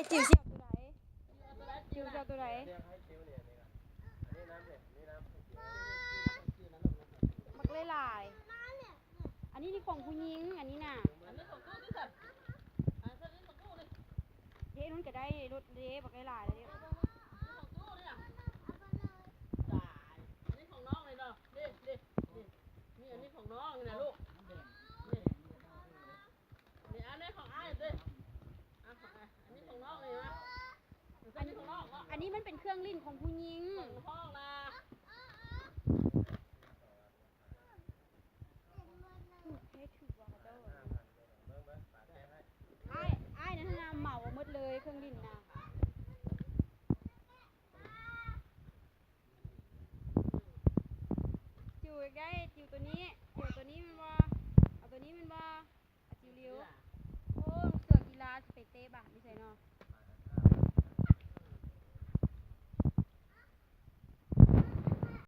ຈິ້ວຊິເອົາໂຕໃດ? ຈິ້ວຊິເອົາໂຕໃດ? ບັກຫຼາຍໆ ອັນນີ້ນີ້ຂອງຜູ້ຍິງ ອັນນີ້ນະ. ເດ້ ນຸ້ນກະໄດ້ລົດເດ້ ບັກຫຼາຍໆເດ້. ອັນນີ້ຂອງນ້ອງນີ້ນະລູກ ນີ້ ນີ້ອັນນີ້ຂອງນ້ອງນີ້ນະລູກ ນີ້ ນີ້ອັນນີ້ຂອງອ້າຍເດ້ ອັນນີ້ຂອງນ້ອງນີ້ນະ ອັນນີ້ຂອງນ້ອງເນາະ ອັນນີ້ມັນເປັນເຄື່ອງຫຼິ້ນຂອງຜູ້ຍິງ ຂອງນ້ອງນະ. ອ້າຍ ອ້າຍນັ້ນນະເໝົາເອົາໝົດເລີຍເຄື່ອງຫຼິ້ນນະ. ຈິ້ວຢາກໄດ້ ຈິ້ວໂຕນີ້ ຈິ້ວໂຕນີ້ແມ່ນບໍ່? ເອົາໂຕນີ້ແມ່ນບໍ່? ອາ ຈິ້ວຫຼິວ. ໂອ້ ເສື້ອກິລາຊິໄປເຕະບານຢູ່ໃສເນາະ?